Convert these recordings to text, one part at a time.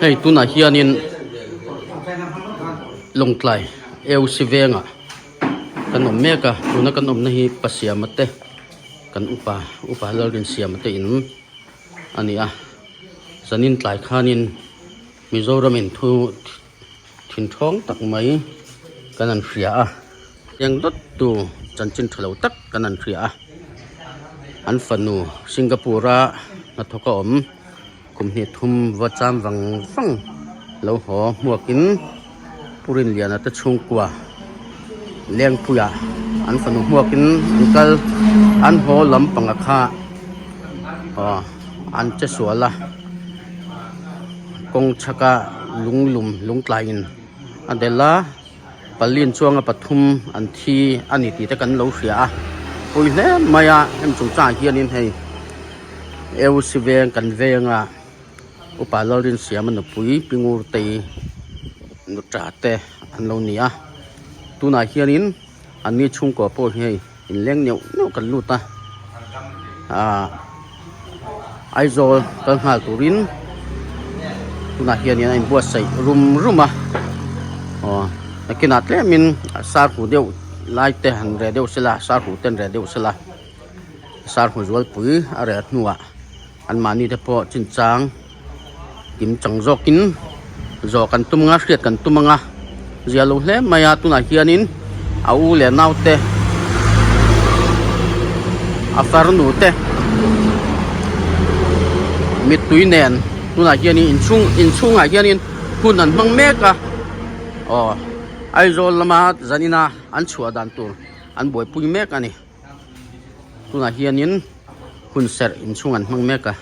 Hei tunah hianin Lawngtlai AOC vengah kan awm mek a tuna kan awmna hi Pasiama te kan upa upa Lalrinsiama te in a ni a zanin tlai khanin Mizoramin thu thinthawng tak mai kan han hria a. Eng dawt tu chanchin tha lo tak kan han hria a, an fanu Singapore a hnathawk a awm kum hnih thum va cham vang vang lo haw hmuakin Pu Rinliana te chhungkua Lengpuia an fanu hmuakin an kal an haw lampang a kha aw an che sual a kawng chhaka lunglum lungtlaiin a delh a. Palin chuanga pathum an thi a ni tih te kan lo hria a, pui hle mai a hemi chungchangah hianin hei AOC veng kan venga upa Lalrinsiama nupui Pi Ngurtei nuta te an lo ni a, tunah hianin an ni chhungkua pawh hi hei inleng neuh neuh kan lut a ahh Aizawl kal nghal turin tunah hianin a inbuatsaih rum rum a aw nakinah tlemin sar huh deuh lai te han reh deuh sela sar huh te an reh deuh sela sar huh zualpui a reh hnuah anmahni te pawh chinchang kim chang zawkin zawh kan tum anga hriat kan tum anga zia lo hle mai a tunah hianin a u leh nau te a farnu te mittui nen tunah hianin inchhung inchhungah hianin hun an hmang mek a aw Aizawl lama zanina an chhuah dan tur an buaipui mek a ni. Tunah hianin hun serh inchhung an hmang mek a.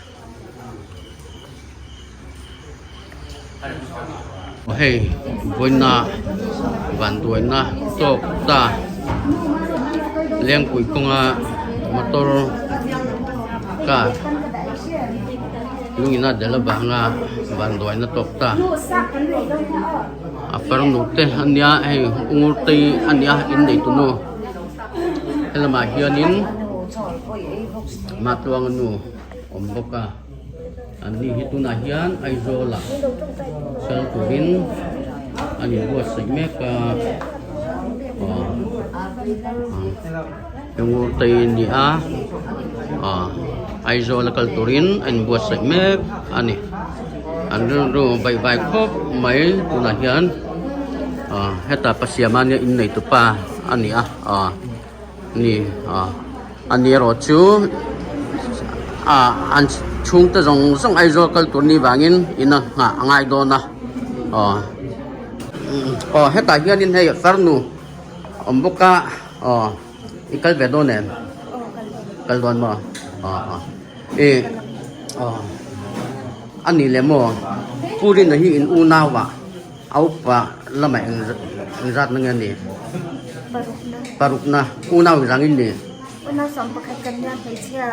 Hei vawiina vanduaina tawk ta lengpui kawnga motor car lungin a del avanga vanduaina tawk ta a farnu te a nia hei ungurtei a nia inneitu nu. Helamah hianin Matluanga nu awm bawk a, an ni hi tunah hian Aizawlah kal turin an inbuatsaih mek a, aw Engurtei ni a, aw Aizawla kal turin a inbuatsaih mek a ni, an rilru baihvai khawp mai tunah hian aw heta Pasiama nia inneitupa. A ni a aw ni aw a ni erawh chu ah an chhungte zawng zawng Aizawl kal tur ni vangin in a nghah a ngai dawn a aw aw hetah hianin hei farnu awm bawk a aw i kal ve dawn em kal dawn maw aw aw ih aw a ni leh maw Pu Rina hi in unau ah. A upa lamah eng eng zat na nge ni? Paruk na. Paruk na. Unau engzang in ni? Unau 11 kan nia hmeichhia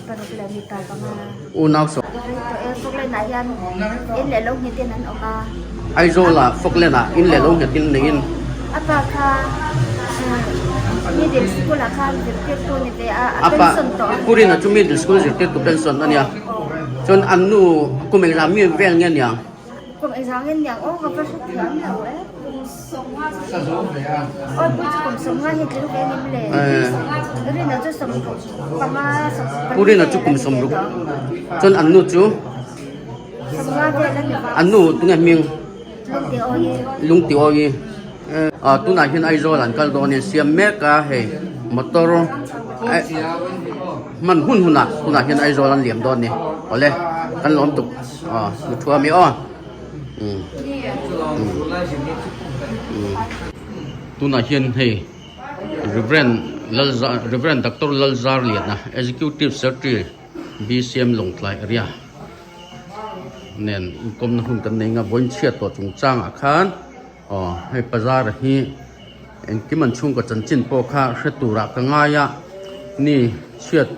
paruk leh mipa panga. Unau sawm. Rei tawh e, Falkland ah hian in leh lo nghet in an awm a. Aizawl ah Falkland ah in leh lo nghet in nei in. A pa kha middle school ah khan zirtirtu ni ve a, a pension tawh a. Purina chu middle school zirtirtu pension a nia. Chuan an nu kum engzah mi vel nge niang? Kum engzah nge niang aw ka va hre thiam lo e. Aw pui chu kum 50 hi tling ve nim le. Rina chu 15 Pu Rina chu kum 60 chuan an nu chu 50 vel a ni va. An nu tunge hming? Lungti Awi. Lungti Awi. Ah tunah hian Aizawl an kal dawn in siam mek a hei motor hman hun hunah tunah hian Aizawl an liam dawn ni. Awle kan lawm tuk. Aw nu thu ami aw umm umm tunah hian hei Reverend Lalza Reverend Doctor Lalzarliana Executive Secretary B_C_M Lawngtlai area nen inkawmna hun kan nei nga vawiin chhiat tawh chungchangah khan aw hei bazar hi engkim an chhungkaw chanchin pawh kha hre turah ka ngai a ni chhiat.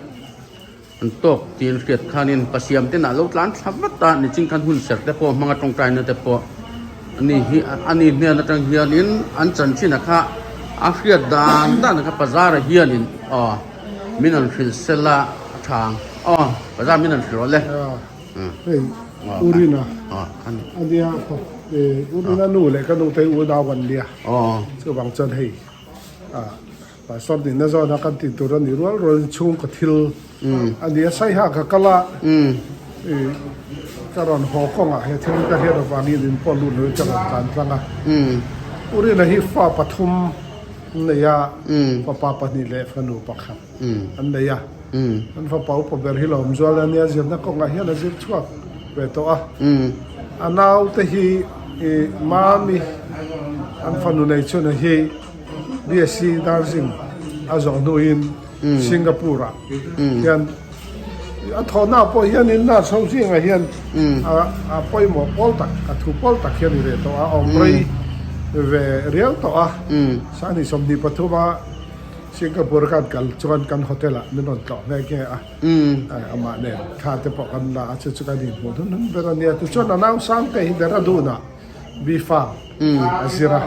An tawk tiin hriat khanin Pasiam ten ah lo tlan thla vat a, niching khan hun serh te pawh hmanga tawngtaina te pawh ani hi ani hnen atang hianin an chanchin a kha a hriat dan dan a kha bazar ah hianin aw min an hrilh sel a a tha ang aw bazar min an hrilh rawh le Hei Urina. A nia u Rina nu leh ka nu te unau an nia chuvang chuan hei pastor nihna zawna kan tih tur a nih rual rualin chhungkaw thil a nia Saiha ka kal a ka rawn haw kawngah he thil ka hriat avangin in pawh lut loin ka rawn tlan tlang a u Rina hi fa pathum an nei a fapa pahnih leh fanu pakhat an nei a. An fapa upa ber hi Lawmzual a nia, zirna kawngah hian a zir chhuak ve tawh a. A naute hi Mami, an fanu nei chhuna hi BSc Nursing a zawh hnuin Singapore ah hian a thawhna pawh hianin nurse ho zingah hian a pawimawh pawl tak, a thu pawl tak hian i ve tawh a, a awm rei ve riau tawh a. Sanghnih 23 a. Singapore kan kal chuan kan hotel ah min rawn tlawh nghe nghe a, amah nen thla te pawh kan la a, chu chu kan inhmuh hnun hnun ber a nia. Tichuan a nau Sangte hi Dehradun ah B Farm a zir a,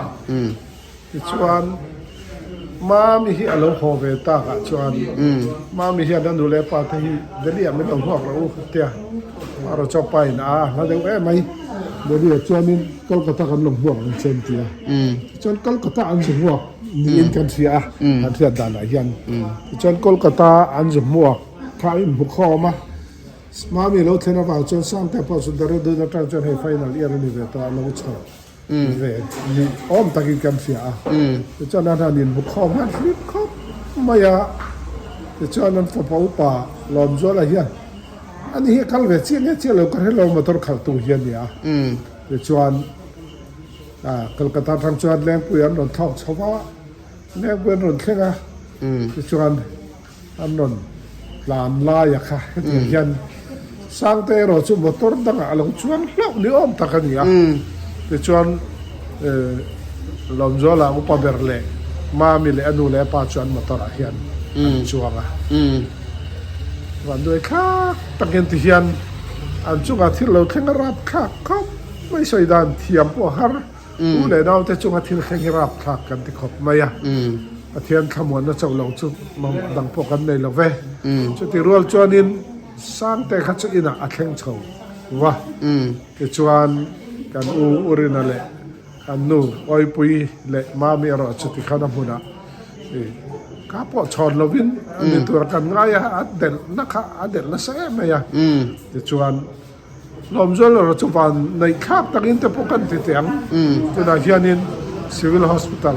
tichuan Mami hi a lo haw ve tak ah chuan Mami hian a nu leh pa te hi Delhi ah min lo hmuak rawh u tia a rawn chawp pa in a hla deuh em mai, Delhi ah chuanin Kolkata kan lo hmuak ang che an ti a, tichuan Kolkata an zu hmuak. Niin kan hria a, kan hriat danah hian. Tichuan Kolkata an zu hmuak kha a inhmu khawm a, Mami lo thlen avang chuan Sangte pawh chu Dehradun atang chuan hei final year a ni ve tawh a, lo chho ve ni awm takin kan hria a. Tichuan an han inhmu khawm han hlim khawp mai a, tichuan an fapa upa Lawmzuala hian ani hi a kal ve chiah nge chiah lo ka hre lo motor khalhtu hi a ni a, tichuan. Kolkata atang chuan Lengpui an rawn thlawk chho a, Lengpui an rawn thleng a, tichuan an rawn tlan lai a kha hetiang hian Sangte erawh chu motor dangah a lo chuang hlauh ni awm tak a ni a, tichuan Lawmzuala upa ber leh Mami leh a nu leh a pa chu an motor ah hian an chuang a, vanduai thlak takin tihian an chungah thil lo thleng a rap thlak khawp. Mai sawi dan thiam pawh a har. U leh naute chunga thil thleng hi rapthlak kan ti khawp mai a. Pathian thlamuanna chauh lo chu mamawh dang pawh kan nei lo ve. Chuti rual chuanin Sangte kha chu inah a thleng chho va. Tichuan kan u Urina leh kan nu Awipui leh Mami erawh chuti khan a hmunah ka pawh chhawn lovin a ni tur kan ngai a, a delhna kha a delh nasa em mai a. Tichuan. Lawmzual erawh chu van neih thlak takin te pawh kan ti teh ang. Tunah hianin Civil Hospital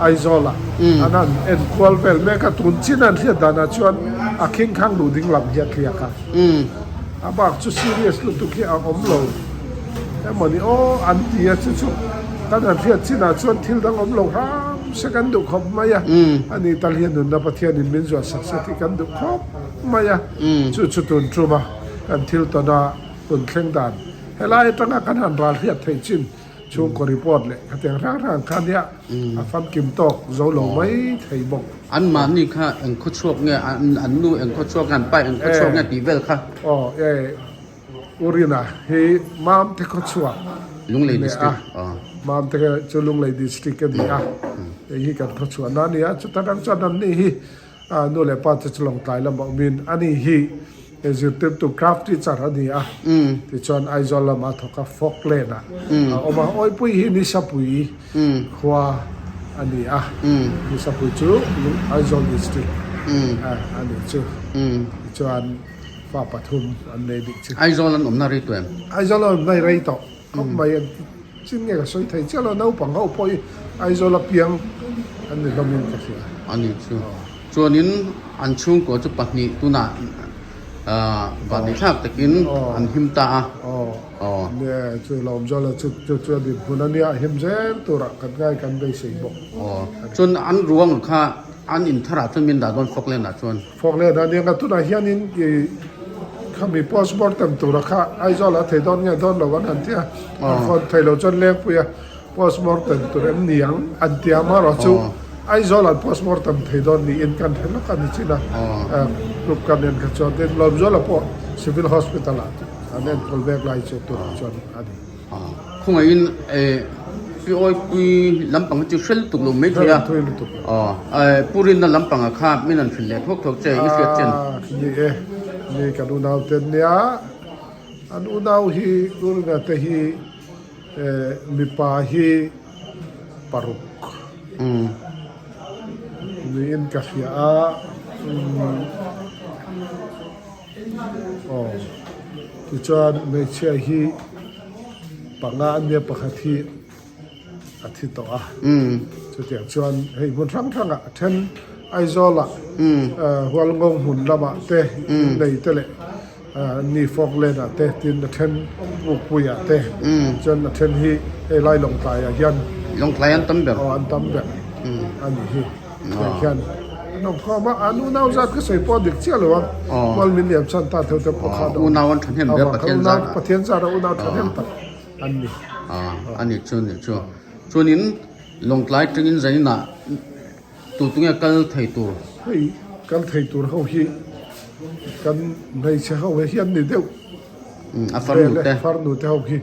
Aizawl ah an han enkual vel mek a, tun chin an hriat danah chuan a khing khang duh ding lam hi a tliak a. A bak chu serious lutuk hi a awm lo emawni aw an ti a, chu chu kan han hriat chinah chuan thil dang awm lo hram se kan duh khawp mai a, ani tal hian nunna Pathianin min zuah sak se tih kan duh khawp mai a, chu chu tun tum a. Kan thil tawna hun thleng dan helai atanga kan han ral hriat theih chin chhungkaw report leh khatiang hrang hrang kha nia a famkim tawk zo lo mai thei bawk. An mahni kha eng khaw chhuak nge an nu eng khaw chhuak nge an pa eng khaw chhuak nge tih vel kha. Aw e Urina hi Mamte khaw chhuak Lunglei district a Mamte chu Lunglei district a ni a hei hi kan khaw chhuahna a ni a chuta dang chuan an ni hi A nu leh pa te chu Lawngtlai lamah awmin a ni hi zirtirtu craft teacher a ni a, tichuan Aizawl lamah a thawk a, Falkland ah a awm a, Awipui hi Nisapui khua a ni a, Nisapui chu Aizawl district a ni chu, tichuan fa pathum an nei bik chu. Aizawl an awmna rei tawh em? Aizawl an awmna rei tawh khawp mai, chin nge ka sawi thei chiah lo, naupang ho pawh hi Aizawl a piang an ni hlawmin ka hria. A ni chu. Chuanin an chhungkua chu pahnih tunah vahni thlak takin an him ta a. Aw. Nia chu Lawmzuala chu chu chu a dinhmun a nia, a him zel turah kan ngai kan beisei bawk. Aw. Chuan an ruang kha an intharah chuan min dah dawn Falkland ah chuan. Falkland ah nia, tunah hianin i khami postmortem tura kha Aizawl ah thei dawn nge dawn lo an han ti a, an phone thei lo chuan Lengpui a. Postmortem tur em ni ang an ti a, amaherawh chu Aizawl an postmortem thei dawn niin kan hre lawk a ni chin a, group kan en kha chuan tin Lawmzuala pawh Civil Hospital ah an enkawl mek lai chu tunah chuan a ni. Khawngaihin Piawipui lampang hi chu hre lutuk lo mai thei a, Pu Rinna lampangah kha min han hrilh leh thawk thawk che i hriat chen. Ni e, ni kan unau te nia. An unau hi Urina te hi mipa hi paruk niin ka hria a aw tichuan hmeichhia hi panga a nia pakhat hi a thi tawh a chutiang chuan hei hmun hrang hrangah a then Aizawlah Hualngawng hmun lamah te nei te leh ni Falkland ah te tin a then Pukpuiah te chuan a then hi hei lai Lawngtlaiah hian Lawngtlai an tam ber aw an tam ber a nih hi tiang hian an awm khawm a an unau zat ka sawi pawh a dik chiah lo a Hual min liam chhan ta theuh te pawh kha unau an thahnem ber Pathian zat Pathian zat a unau thahnem tak an ni. A nih chu nih chu. Chuanin Lawngtlai tangin zaninah tu tunge kal thei tur? Hei kal thei tur ho hi kan hmeichhe ho hi an ni deuh A farnu te. Farnu te ho hi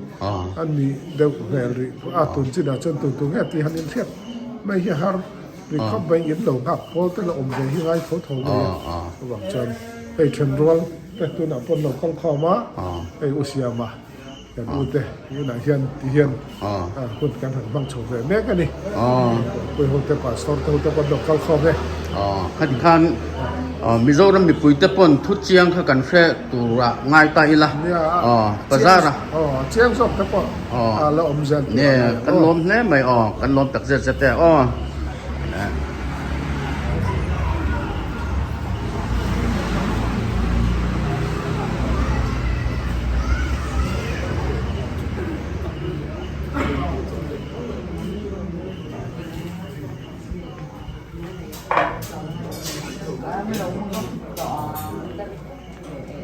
an ni deuh hmel rih. A tun chinah chuan tu tunge tih han inhriat mai hi a har rih khawp mai. In lo nghak pawl te la awm ve hi ngai tho tho mai a. Chuvang chuan hei thenrual te tunah pawn lo kal khawm a, hei u Siama. Kan u te tunah hian ti hian hun kan han hmang chho ve mek a ni. Puipui ho te pastor te ho te pawn lo kal khawm e. Khati khan Mizoram mipui te pawn thu chiang kha kan hre turah ngai ta ila. Bazar a. Chiang zawk te pawh a la awm zel tur a ngai. Kan lawm hle mai aw, kan lawm tak zet zet e aw.